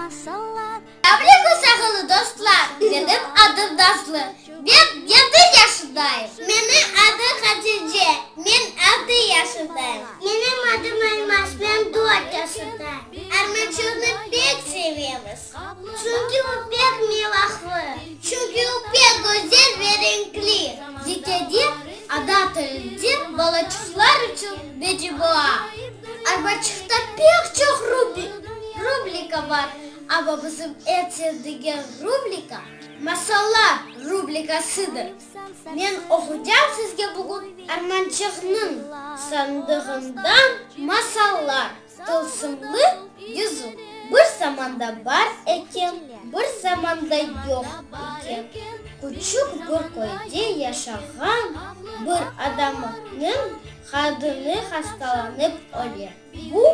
Masallar. Selâmleyküm sağlı dostlar! Menim adım Nazlı. Men yedi yaşındayım. Menim adım Hatice. Men altı yaşındayım. Menim adım Elmaz. Men dört yaşındayım. Armançıqnı pek sevemiz. Çünki o pek meraqlı. Çünki o pek güzel ve renkli. Zikede ana tilinde balaçıqlar içün mecmua. Armançıqta pek çoq rubrika bar, amma bizim eñ sevdigen rubrika, Masallar rubrikasıdır. Men oqucam sizge bugün Armançıqnıñ sandığından masallar. Tılsımlı yüzük. Bir zamanda bar eken, bir zamanda yoq eken, küçük bir köyde yaşağan bir adamnıñ qadını hastalanıp öle. Bu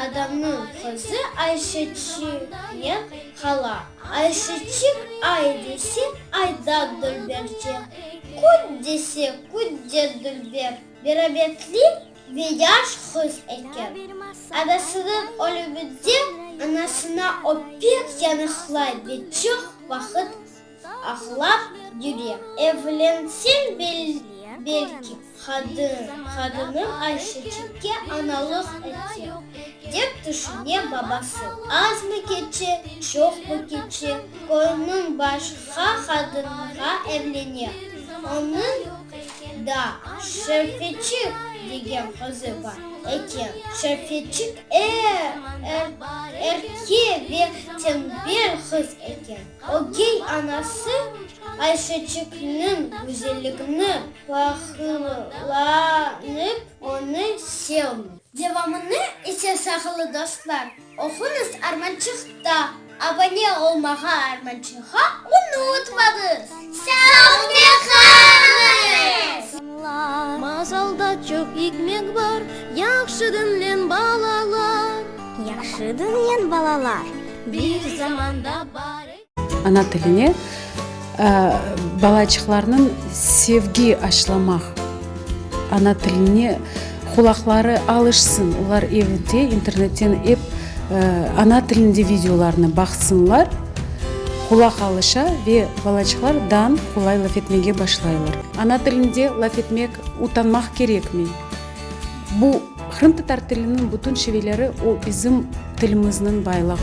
adamnıñ qızı Ayşeçiknen qala. Ayşeçik ay dese, aydan dülberce, kün dese, künden dülber, merabetli ve yaş qız eken. Anasınıñ ölüminde anasına o pek yanıqlay ve çoq vaqıt ağlap yüre. Evlensem belki, qadınım Ayşeçikke analıq eter, dep tüşüne babası. Azmı keçe, çoqmı keçe, köyniñ başqa qadınğa evlene. Onıñ da Şerfeçik degen qızı bar eken. Şerfeçik erke ve tenbel qız eken. Ögey anası Ayşeçikniñ güzelligini pahıllanıp, onı sevmey. Devamını ise, sağlı dostlar, oquñız Armançıqta. Abone olmağa Armançıqqa unutmañız! Sağlıqnen qalıñız! Masalda çoq ikmet bar, yahşı diñleñ, balalar. Yahşı diñleñ, balalar. Bir zamanda bar eken. Ana tiline balaçıqlarnıñ sevgi aşlamaq, ana tiline qulaqları alışsın, olar evde internetten ep ana tilinde videolarnı baqsınlar, qulaq alışa ve balaçıqlar dan qolay laf etmege başlaylar. Ana tilinde laf etmek utanmaq kerekmey. Bu qırımtatar tiliniñ bütün şiveleri o bizim tilimizniñ baylığı.